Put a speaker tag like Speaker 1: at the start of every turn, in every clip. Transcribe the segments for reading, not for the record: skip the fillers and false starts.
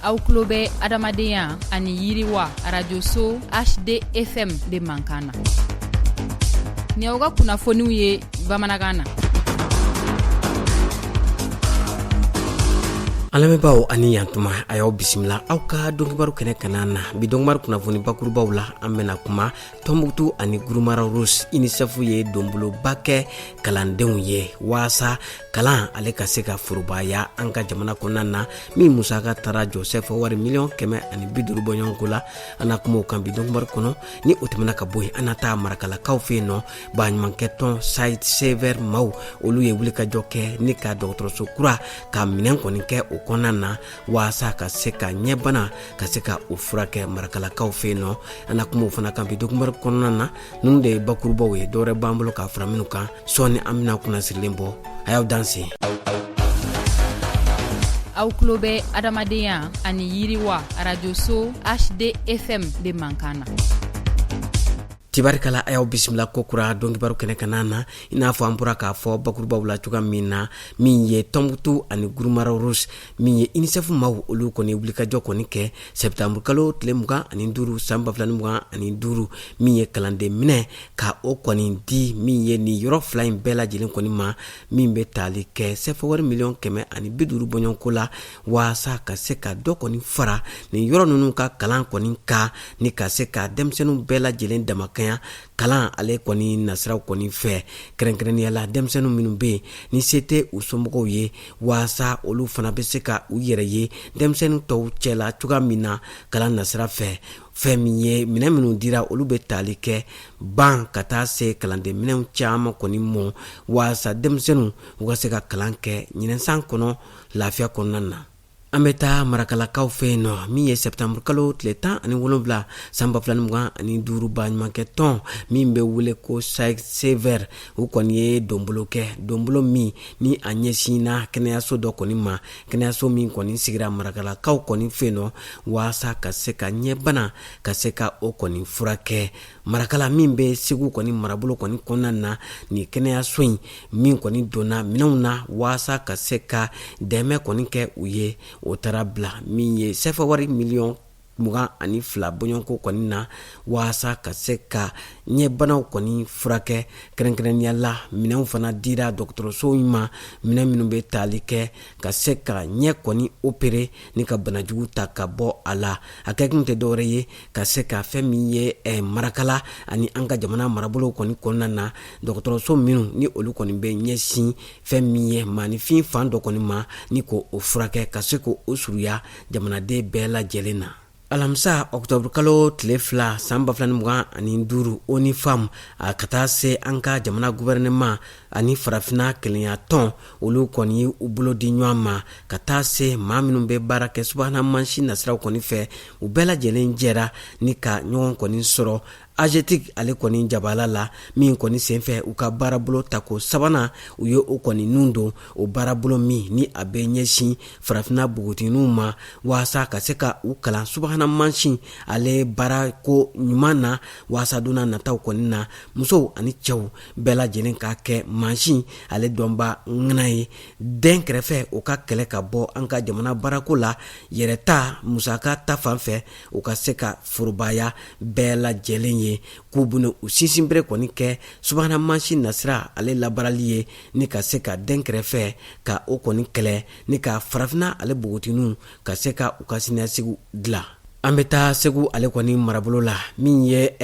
Speaker 1: Aw tulo bɛ adamadenya ani yiriwa arajoso HDFM de mankan na. Nin y'aw ka kunnafoniw ye bamanankan na.
Speaker 2: An lamɛnbaaw ani yantuma, a y'aw bisimila aw ka donkibaru kɛnɛ kana na. Bi donkibaru kunnafoni bakurubaw la, an bɛna kuma Tɔnbukutu ani Groupement Rouge UNICEF ye donboloba kɛ kalandenw ye waasa kalan ale ka se ka forobaya an ka jamana kɔnɔna na, min musaka taara jɔ sɛfa wari miliyɔn 150 bɔɲɔgɔnko la. An na kuma o kan bi donkibaru kɔnɔ. Ni o tɛmɛna ka bɔ yen, an na taa Marakalakaw fɛ yen nɔ. Baɲumankɛ tɔn Sightsavers maaw, olu ye wulikajɔ kɛ ni ka dɔgɔtɔrɔso kura ka minɛn kɔni kɛ o kɔnɔna na, waasa ka se ka ɲɛbana ka se ka o furakɛ Marakalakaw fɛ yen nɔ. An na kuma o fana kan bi donkibaru kɔnɔna na. Ninnu de ye bakurubaw ye, dɔwɛrɛ b'an bolo k'a fara minnu kan sɔɔni. An bɛna kunnasirilen bɔ. A y'aw danse.
Speaker 1: Aw tulo bɛ adamadenya ani yiriwa arajoso HDFM de mankan na.
Speaker 2: Tibarikala, a y'aw bisimila kokura donkibaru kɛnɛ kana na. I n'a fɔ an bɔra k'a fɔ bakurubaw la cogoya min na, min ye Tɔnbukutu ani Groupement Rouge, min ye UNICEF maaw, olu kɔni wulikajɔ kɔni kɛ sɛptanburu kalo tile 25 san 2025, min ye kalanden minɛ ka o kɔni di min ye nin yɔrɔ fila in bɛɛ lajɛlen kɔni ma, min bɛ tali kɛ sɛfa wari miliyɔn 150 bɔɲɔgɔnko la, waasa ka se ka dɔ kɔni fara nin yɔrɔ ninnu ka kalan kɔni kan, ni ka se ka denmisɛnninw bɛɛ lajɛlen damakanya kalan ale kɔni nasiraw kɔni fɛ, kɛrɛnkɛrɛnnenya la denmisɛnninw minnu bɛ yen ni se tɛ u somɔgɔw ye, waasa olu fana bɛ se ka u yɛrɛ ye denmisɛnnin tɔw cɛla cogoya min na kalan nasira fɛ. Fɛn min ye minɛn minnu dira, olu bɛ tali kɛ ban ka taa se kalanden minɛnw caman kɔni mɔ, waasa denmisɛnninw u ka se ka kalan kɛ ɲinɛnsan kɔnɔ lafiya kɔnɔna na. An bɛ taa Marakalakaw fɛ yen nɔ. Min ye sɛptanburu kalo tile 17 san 2025, baɲumankɛ tɔn min bɛ wele ko Sightsavers, u kɔni ye donbolo kɛ, donbolo min ni a ɲɛsinna kɛnɛyaso dɔ kɔni ma, kɛnɛyaso min kɔni sigira Marakalakaw kɔni fɛ yen nɔ, waasa ka se ka ɲɛbana ka se ka o kɔni furakɛ Marakala min bɛ Segu kɔni marabolo kɔni kɔnɔna na. Nin kɛnɛyaso in min kɔni donna minɛnw na waasa ka se ka dɛmɛ kɔni kɛ u ye, o taara bila min ye sɛfa wari miliyɔn 22 bɔɲɔgɔnko kɔni na, waasa ka se ka ɲɛbanaw kɔni furakɛ. Kɛrɛnkɛrɛnnenya la, minɛnw fana dira dɔgɔtɔrɔso in ma, minɛn minnu bɛ tali kɛ ka se ka ɲɛ kɔni opere ni ka banajugu ta ka bɔ a la. A kɛkun tɛ dɔwɛrɛ ye ka se ka fɛn min ye Marakala ani an ka jamana marabolo kɔni kɔnɔna na, dɔgɔtɔrɔso minnu ni olu kɔni bɛ ɲɛsin fɛn min ye maaninfin fan dɔ kɔni ma, ni k'o furakɛ ka se k'o surunya jamanaden bɛɛ lajɛlen na. Alamisa ɔkutɔburu kalo tile 2 san 2025, ONU Femmes a ka taa se an ka jamana gouvernement ani Farafinna kelenya tɔn, olu kɔni ye u bolo di ɲɔgɔn ma ka taa se maa minnu bɛ baara kɛ subahana mansin nasiraw kɔni fɛ. U bɛɛ lajɛlen jɛra ni ka ɲɔgɔn kɔni sɔrɔ AGETIC ale kɔni jabala la, min kɔni senfɛ u ka baarabolo tako sabanan, u ye o kɔni nun don. O baarabolo min ni a bɛ ɲɛsin Farafinna npogotigininw ma, waasa ka se ka u kalan subahana mansin ale baarako ɲuman na, waasa don na nataw kɔni na, musow ani cɛw bɛɛ lajɛlen ka kɛ mansin ale dɔnba ŋana ye den kɛrɛfɛ, o ka kɛlɛ ka bɔ an ka jamana baarako la yɛrɛ ta musaka ta fan fɛ, u ka se ka forobaya bɛɛ lajɛlen ye. K'u bɛna u sinsinbere kɔni kɛ subahana mansin nasira ale labaarali ye, ni ka se ka den kɛrɛfɛ ka o kɔni kɛlɛ, ni ka Farafinna ale npogotigininw ka se ka u ka siniɲɛsigiw dilan. An bɛ taa Segu ale kɔni marabolo la. Min ye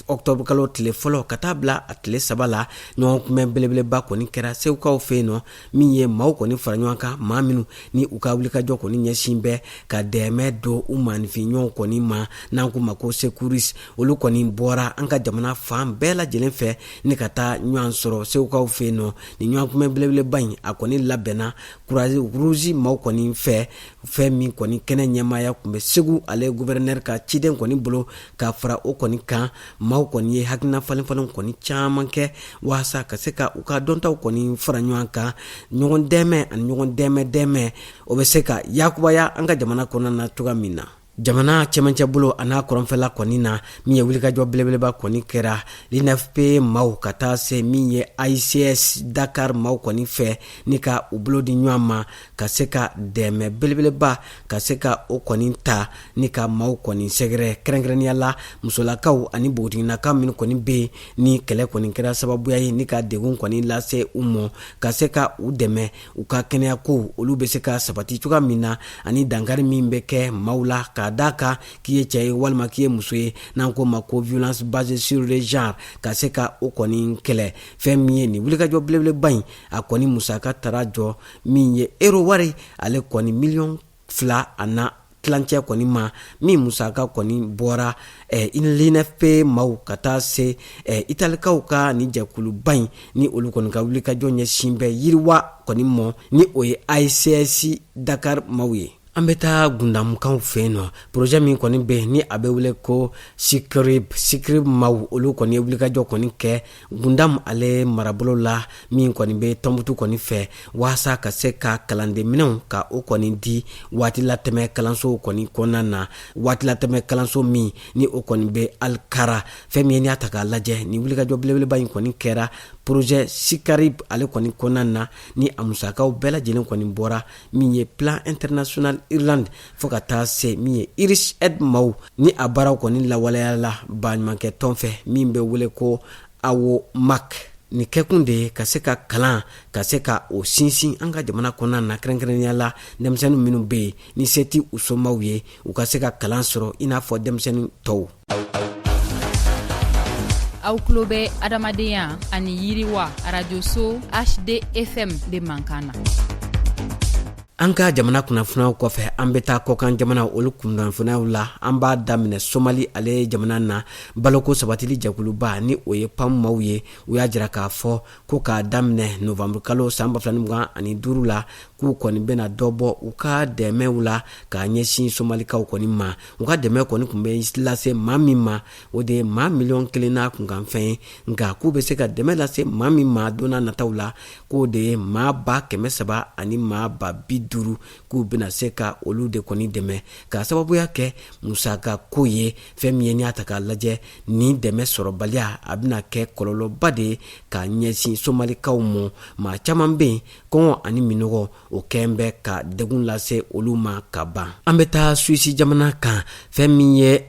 Speaker 2: ɔkutɔburu kalo tile fɔlɔ ka taa bila a tile 3 la, ɲɔgɔn kunbɛn belebeleba kɔni kɛra Segukaw fɛ yen nɔ, min ye maaw kɔni fara ɲɔgɔn kan, maa minnu ni u ka wulikajɔ kɔni ɲɛsin bɛ ka dɛmɛ don u maaninfinɲɔgɔnw kɔni ma, n'an k'u ma ko secouristes. Olu kɔni bɔra an ka jamana fan bɛɛ lajɛlen fɛ ni ka taa ɲɔgɔn sɔrɔ Segukaw fɛ yen nɔ. Nin ɲɔgɔn kunbɛn belebeleba in, a kɔni labɛnna Croix-Rouge maaw kɔni fɛ. Fɛn min kɔni kɛnɛ ɲɛmaaya tun bɛ Segu ale gouverneur ka ciden kɔni bolo. Ka fara o kɔni kan, maaw kɔni ye hakilina falenfalen kɔni caman kɛ waasa ka se ka u ka dɔntaw kɔni fara ɲɔgɔn kan. Ɲɔgɔn dɛmɛ ani ɲɔgɔn dɛmɛ dɛmɛ, o bɛ se ka yakubaya an ka jamana kɔnɔna na cogoya min na. Jamana cɛmancɛ bolo a n'a kɔrɔnfɛla kɔni na, min ye wulikajɔ belebeleba kɔni kɛra l'UNFP maaw ka taa se min ye AICS Dakar maaw kɔni fɛ, ni ka u bolo di ɲɔgɔn ma ka se ka dɛmɛ belebeleba ka se ka o kɔni ta ni ka maaw kɔni sɛgɛrɛ, kɛrɛnkɛrɛnnenya la musolakaw ani npogotiginakaw minnu kɔni bɛ yen ni kɛlɛ kɔni kɛra sababuya ye ni ka degun kɔni lase u ma, ka se ka u dɛmɛ u ka kɛnɛyakow olu bɛ se ka sabati cogoya min na, ani dankari min bɛ kɛ maaw la k'a d'a kan k'i ye cɛ ye walima k'i ye muso ye, n'an k'o ma ko violence basée sur le genre, ka se ka o kɔni kɛlɛ. Fɛn min ye nin wulikajɔ belebeleba in, a kɔni musaka taara jɔ min ye euro wari ale kɔni miliyɔn 2 a na tilancɛ kɔni ma, min musaka kɔni bɔra l'UNFP maaw ka taa se italikaw ka nin jɛkuluba in, ni olu kɔni ka wulikajɔ ɲɛsin bɛ yiriwa kɔni mɔ, ni o ye AICS Dakar maaw ye. An bɛ taa gundamukaw fɛ yen nɔ. Projet min kɔni bɛ yen ni a bɛ wele ko Sikrib, Sikrib maaw olu kɔni ye wulikajɔ kɔni kɛ Gundam ale marabolo la, min kɔni bɛ Tɔnbutu kɔni fɛ, waasa ka se ka kalandenminɛnw ka o kɔni di waati latɛmɛ kalansow kɔni kɔnɔna na, waati latɛmɛ kalanso min ni o kɔni bɛ Alikara. Fɛn min ye n'i y'a ta k'a lajɛ, nin wulikajɔ belebeleba in kɔni kɛra projet Sikarib ale kɔni kɔnɔna na, ni a musakaw bɛɛ lajɛlen kɔni bɔra min ye Plan International Irlande fo ka taa se min ye Irish Aid maaw, ni a baaraw kɔni lawaleyala baɲumankɛ tɔn fɛ min bɛ wele ko AWOMAC. Nin kɛkun de ye ka se ka kalan ka se ka o sinsin an ka jamana kɔnɔna na, kɛrɛnkɛrɛnnenya la denmisɛnnin minnu bɛ yen ni se tɛ u somaw ye, u ka se ka kalan sɔrɔ i n'a fɔ denmisɛnnin tɔw.
Speaker 1: Aw tulo bɛ adamadenya ani yiriwa arajoso HDFM de mankan na.
Speaker 2: An ka jamana kunnafoniyaw kɔfɛ, an bɛ taa kɔkan jamana olu kunnafoniyaw la. An b'a daminɛ Somali ale jamana na. Baloko sabatili jɛkuluba, ni o ye PAM maaw ye, u y'a jira k'a fɔ ko k'a daminɛ novanburukalo san 2025 la, k'u kɔni bɛna dɔ bɔ u ka dɛmɛw la k'a ɲɛsin somalikaw kɔni ma. U ka dɛmɛ kɔni tun bɛ lase maa min ma, o de ye maa miliyɔn 1 n'a kunkanfɛn ye, nka k'u bɛ se ka dɛmɛ lase maa min ma don n'a nataw la, k'o de ye maa 300 ani maa 50,000, k'u bɛna se ka olu de kɔni dɛmɛ k'a sababuya kɛ musaka ko ye. Fɛn min ye n'i y'a ta k'a lajɛ, nin dɛmɛ sɔrɔbaliya a bɛna kɛ kɔlɔlɔba de ye k'a ɲɛsin somalikaw ma. Maa caman bɛ yen, kɔngɔ ani minnɔgɔ o kɛn bɛ ka degun lase olu ma ka ban. An bɛ taa Suwisi jamana kan. Fɛn min ye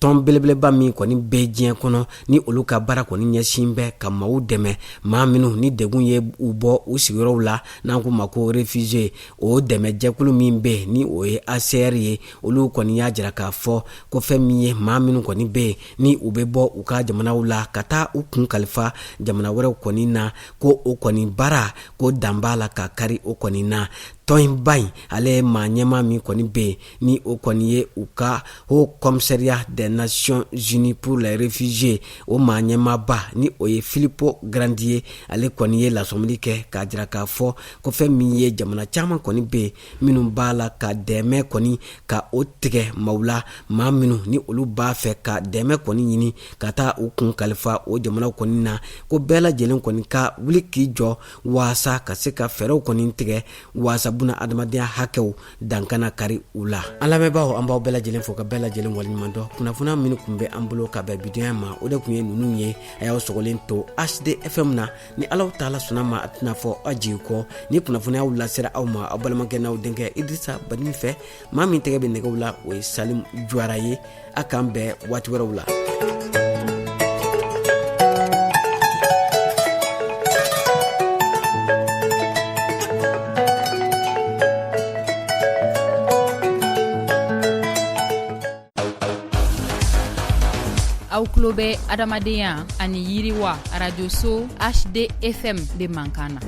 Speaker 2: tɔn belebeleba min kɔni bɛ diɲɛ kɔnɔ, ni olu ka baara kɔni ɲɛsin bɛ ka maaw dɛmɛ, maa minnu ni degun ye u bɔ u sigiyɔrɔw la, n'an k'u ma ko réfugié, o dɛmɛ jɛkulu min bɛ ni o ye HCR ye, olu kɔni y'a jira k'a fɔ ko fɛn min ye maa minnu kɔni bɛ yen ni u bɛ bɔ u ka jamanaw la ka taa u kun kalifa jamana wɛrɛw kɔni na, ko o kɔni baara ko dan b'a la ka kari o kɔni na. Tɔnba in ale maa ɲɛmaa min kɔni bɛ yen, ni o kɔni ye u ka Haut Commissariat des Nations Unies pour les réfugiés, o maa ɲɛmaaba ni o ye Filippo Grandi ye, ale kɔni ye lasɔmili kɛ k'a jira k'a fɔ ko fɛn min ye jamana caman kɔni bɛ yen minnu b'a la ka dɛmɛ kɔni ka o tigɛ maaw la, maa minnu ni olu b'a fɛ ka dɛmɛ kɔni ɲini ka taa u kun kalifa o jamanaw kɔni na, ko bɛɛ lajɛlen kɔni ka wuli k'i jɔ waasa ka se ka fɛɛrɛw kɔni tigɛ waasa buna adamadenya hakɛw dan kana kari u la. An lamɛnbaaw, an b'aw bɛɛ lajɛlen fo ka bɛɛ lajɛlen waleɲuman dɔn. Kunnafoniya minnu tun bɛ an bolo ka bɛn bidonya ma, o de tun ye ninnu ye. A y'aw sɔgɔlen to HDFM na. Ni Alahu taala sɔnna ma, a tɛna fɔ aw jigi kɔ. Ni kunnafoniyaw lasera aw ma aw balimakɛ n'aw denkɛ Idrissa Badimi fɛ. Maa min tɛgɛ bɛ nɛgɛw la, o ye Salim Juwara ye. A k'an bɛn waati wɛrɛw la.
Speaker 1: Aw tulo bɛ adamadenya ani yiriwa arajoso HDFM de mankan na.